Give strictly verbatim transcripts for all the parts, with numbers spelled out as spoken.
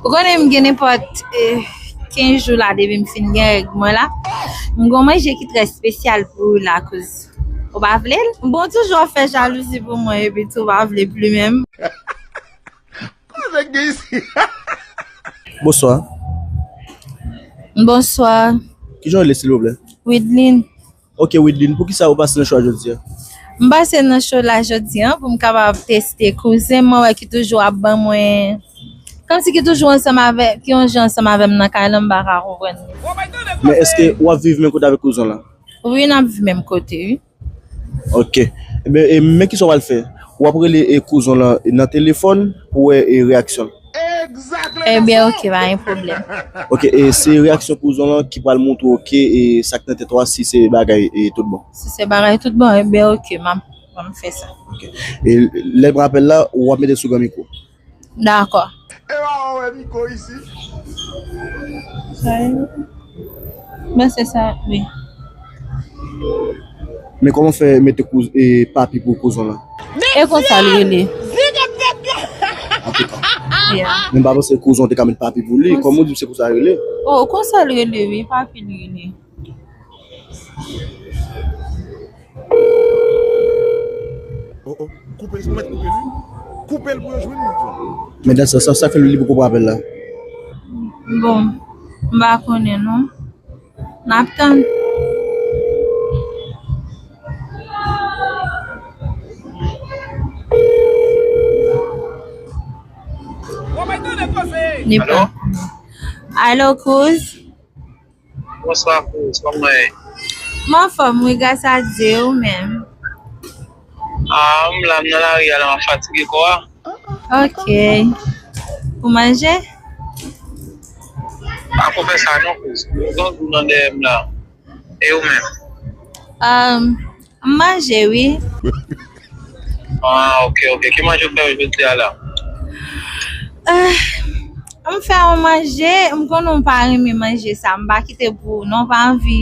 Ou konnen m gen nenpòt eh, kenz jou la depi m fin gen règ mwen la. M gon manje ki trè espesyal pou ou la, kouz. Ou pa vle l? Bon, toujou ap fè jalouzi pou mwen epi tou ou pa vle pli menm. Bonswa. Bonswa. Kijan w rele silvouplè? Widlin. Ok Widlin, poukisa ou pase nan show a jodi a? M pase nan show la jodi a pou m kapab teste kouzen mwen wè ki toujou ap ban mwen kòmsi ki toujou ansanm avè ki yon jan ansanm avè m nan kay lan m pa ka konprann li. Men èske w ap viv menm kote avèk kouzen w la? Wi, n ap viv menm kote wi. Ok. Ebyen, e, men kisa w pral fè? W ap rele e, kouzen w lan nan telefòn pou wè e, reyaksyon l. Ebyen, ok, pa gen pwoblèm. Ok, e, se reyaksyon kouzen w lan ki pral montre w ke e, sa k nan tèt ou a si se bagay e, tout bon. Si se bagay tout bon, ebyen, ok, m ap m ap fè sa. Ok. E lè m rapèl la, w ap mete sou gran mikwo. Dakò. Men se sa, wi. Men kòman w fè mete kouz, e, papi pou kouzen w lan? E konsa l rele. Antouka. Men m pa panse kouzen w te ka met papi pou li. Kòman w di m se konsa l rele? Oh, konsa l rele, wi, papi l rele. Oh, oh. Koupe l, ou mèt koupe l wi. Koupe l pou yo jwenn li. Men dan sa, sa, sa fè li poko pran apèl la. Bon, m pa konnen non. N ap tann. Li pa. Alo, kouz. Bonswa kouz, kòman w ye? M anfòm wi, gras a Dye, ou menm? Ah, m la, m nan lari a la, m ap fatige kò a. Ok. Ou manje? Pa ko fè sa non kouz, m grangou nan dèyè m la. E ou menm? M manje wi. Ah, ok, ok. Ki manje w fè yo jodi a la? Ah, m fè yon manje, m konnen w pa renmen manje sa. M pa kite pou ou non, w pa anvi.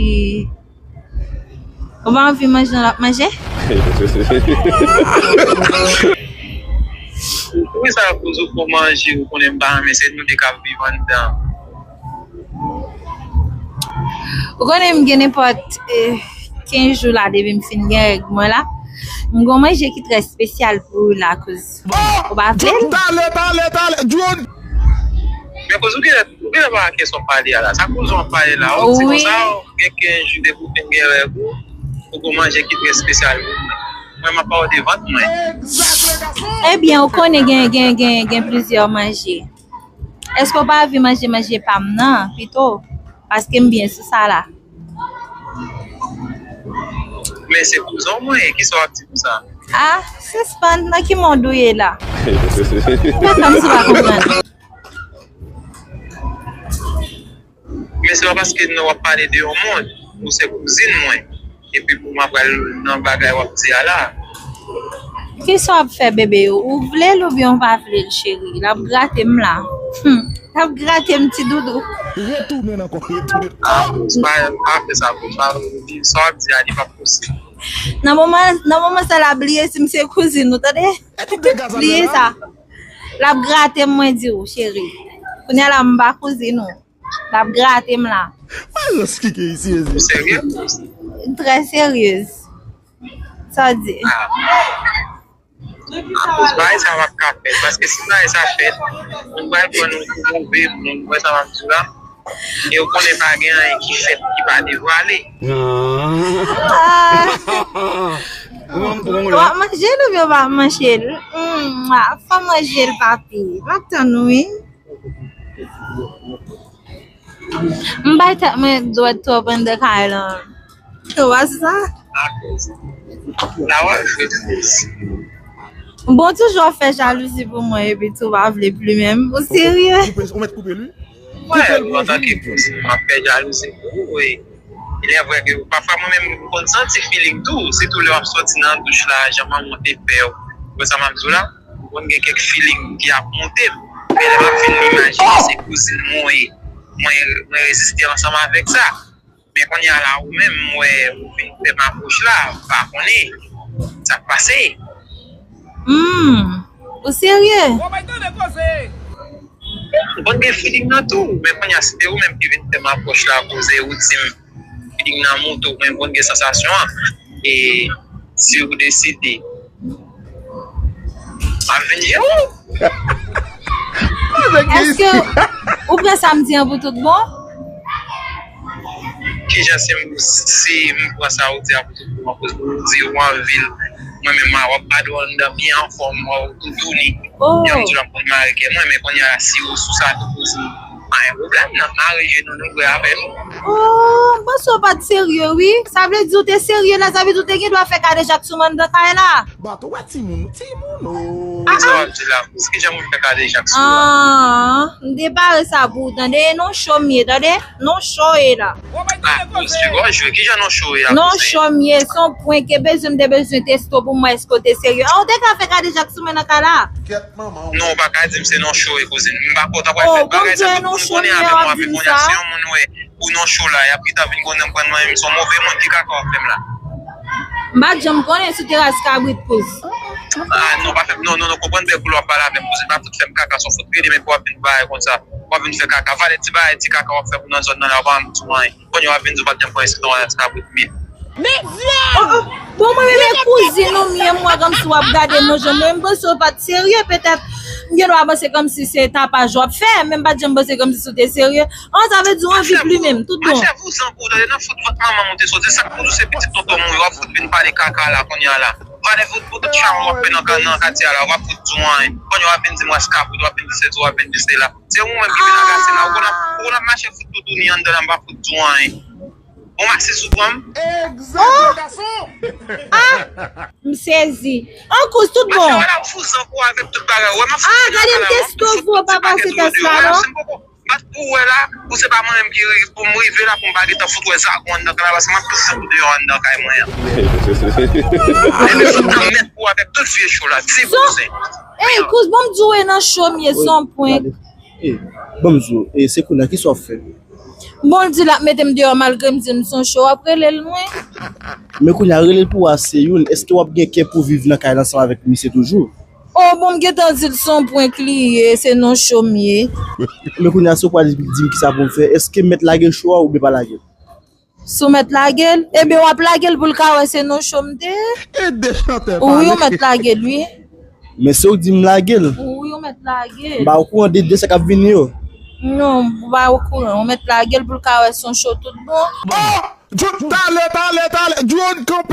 Ou pa anvi manje yon lòt manje? Poukisa kouz ou fè yon manje ou konnen m pa renmen, se nou de k ap viv anndan. Ou konnen m gen nenpòt eh, kenz jou la depi m fin gen règ mwen la. M gon manje ki trè espesyal pou ou la kouz. Ou pa vle l? Talè, talè, talè, John! Men kouz ou genlè ou genlè pa wè kesyon pale a la. Sa kouz ou ap pale la, ou di konsa ou gen kenz jou depi ou fin gen règ ou, ou gon manje ki trè espesyal pou mwen. Mwen m ap ba w de vant mwen. Ebyen, ou konnen gen, gen, gen, gen plizyè manje. Èske w pa anvi manje manje pa m nan pito? Paske m byen sou sa la. Men se kouzon mwen, kisa w ap di konsa? Ah, sispann, nan ki mond ou ye la? Fè kòmsi w pa konprann. Men se pa paske nou w ap pale de yon mond, ou se kouzin mwen, epi pou m ap pral nan bagay w ap di a la. Kisa w ap fè bebe yo? Ou vle l oubyen w pa vle l, cheri? L ap grate m la. Hmm. L ap grate m ti doudou. Retounen nan kò, retounen. Ah, pa, pa fè sa, bro. Pa, sa w ap di a, li p ap posib. Nan moman, nan moman sa, l ap bliye si m se kouzin ou, tande? Bliye sa. L ap grate m, mwen di w, cheri. Kounye a la, m pa kouzin ou. L ap grate m la. Wè rans ki gen isi, Jezi. Ou serye? Trè seryez. Sa w di? Ah. Akoz bagay sa p ap ka fèt. Paske si bagay sa fèt, nou pral pran nou pou move, nou wè sa m ap di w la. E ou konnen pa gen anyen ki fèt ki pa devwale. Ah. W ap manje l oubyen w pa manje l? Hmm, ah, fò manje l, papi. M ap tann ou, wi. M bay tèt mwen dwèt twòp anndan kay lan. Ou wè sa? La w ap jwe tris. Bon, toujou ap fè jalouzi pou mwen epi tou w pa vle pli menm. Ou serye? Ou mèt koupe l wi. Koupe l pou yo jwenn li. Mwen, antanke kouzin, m ap fè jalouzi pou ou, wi. Ilè vrè ke pafwa mwen menm m konn santi feeling tou, sitou lè w ap sòti nan douch la, jan manman w te fè w. Ou wè sa m ap di w la? M konn gen kèk feeling ki ap monte m. Men lè m ap fin imajine se kouzin mwen w ye, mwen, mwen reziste ansanm avèk sa. Men kounye a la ou menm, m wè ou vin fè m apwòch la, m pa konnen sa k pase. Hmm, ou serye? Bon, gen feeling nan tou, men kounye a, se ou menm ki vin fè m apwòch la, koze, ou di m feeling nan moute w, men bon, gen sansasyon an. E si ou deside, m ap vin jere w. Èske ou pran sa m di an pou tout bon? Kijan si m, si m pran sa ou di a pou tout bon, akoz ou di ou anvi l, mwen menm w ap gade w anndan byen anfòm, w ap toutouni. Jan m di w la, m konn mare kè mwen, men kounye a si ou sou sa tou, pou di pa gen pwoblèm, n ap mare jenou nou, vre avè nou. Oh, m panse w pa t serye wi. Sa vle di ou te serye la, sa vle di ou te gen dwa fè kadejak sou mwen anndan kay la. Bat ou wè timoun, timoun o. Sa w ap di la, kouz, kijan pou m fè kadejak sou ou la? Ah, m te pare sa pou ou, tande, e non cho m ye, tande, non cho e la. Akouz, figò jwe, kijan non cho e a, kouz? Non cho m ye, se yon prank, e bezwen m te bezwen teste w pou m wè èske w te serye. Ah, ou te ka fè kadejak sou mwen nan kay la? Non, ou pa ka di m se non cho e, kouzin. M pa kwè w ta pral fè bagay sa, tout moun konnen avè mwen, avè kounye a, se yon moun wè. Ou non cho la, y ap gentan vin konnen m pran mwen menm, se yon move moun ki kaka w ap fè m la. M pa t janm konnen sou teras kabrit kouz. Ah, non, pa fè m, non, non, non, konprann bèk ou lè w ap pale avè m, kouzin, pa fout fè m kaka, se yon fout rele men pou w ap vin bagay konsa. W ap vin fè kaka, valè ti bagay, ti kaka w ap fè pou nan zòn nan la, w pa janm di w anyen. Kounye a w ap vin di w pa t janm pran eston a, se kabrit men. Oh, oh. Bon, mwen menm e kouzin ou m ye, m wè kòmsi w ap gade m yon jan, mwen m panse w pa t serye, petèt m gen dwa panse kòmsi se tapaj w ap fè, men m pa t janm panse kòmsi si w te serye. An, sa vle di w anvi pli menm, tout bon. Machè vouzan pou w tande, nan fout vant manman m ou te soti, sa k pou w se pitit tonton m ou ye, w ap fout vin pale kaka la kounye a la. Valè fout pou tout cham w ap fè nan katye a la, w ap fout di w anyen. Kounye a w ap vin di m w ap kabrit, w ap vin di sesi, w ap vin di sela. Se ou menm ki vin agase la, ou konn ap, ou konn ap mache fout toutouni anndan la, m pa fout di w anyen. Bon, m asiz ou pran m. Egzak, gason. Ah! M sezi. An kouz, tout bon. Machè, wè la, ou fouzan kou avèk tout bagay. Wè, m ap fout vin nan kay la, m ap fout tout ti pakèt ou deyò. Wè, si m poko bat pou wè la, ou se pa mwen menm ki pou m rive la, pou m pa gentan fout wè zago anndan kay la, paske m ap tou fout ou deyò anndan kay mwen an. Epi fout nan mèt kou avèk tout vye cho la, ti bouzen. Ey, kouz, bon, m di w e nan cho m ye, se yon prank. Ey, ban m di w, e se kounye a, kisa w ap fè? Bon, l di l ap mete m deyò malgre m di l m se yon cho, w ap rele l mwen. Men kounye a, rele l pou w a se youn, èske w ap gen kè pou viv nan kay la ansanm avèk misye toujou? Oh, bon, m gentan di l se yon prank li ye, se non cho m ye. Men kounye a, si w pral di m kisa pou m fè, èske m mèt lage cho a oubyen pa lage l? Si w mèt lage l, ebyen w ap lage l pou l ka wè se non cho m te ye. E de chantè pale. Wi, w mèt lage l, wi. Men si w di m lage l. Wi, w mèt lage l. M pa okouran de, de sa k ap vini yo. Non, ou pa okouran. W mèt lage l pou l ka wè se yon cho tout bon. Oh! Talè, talè, talè. John kanpe.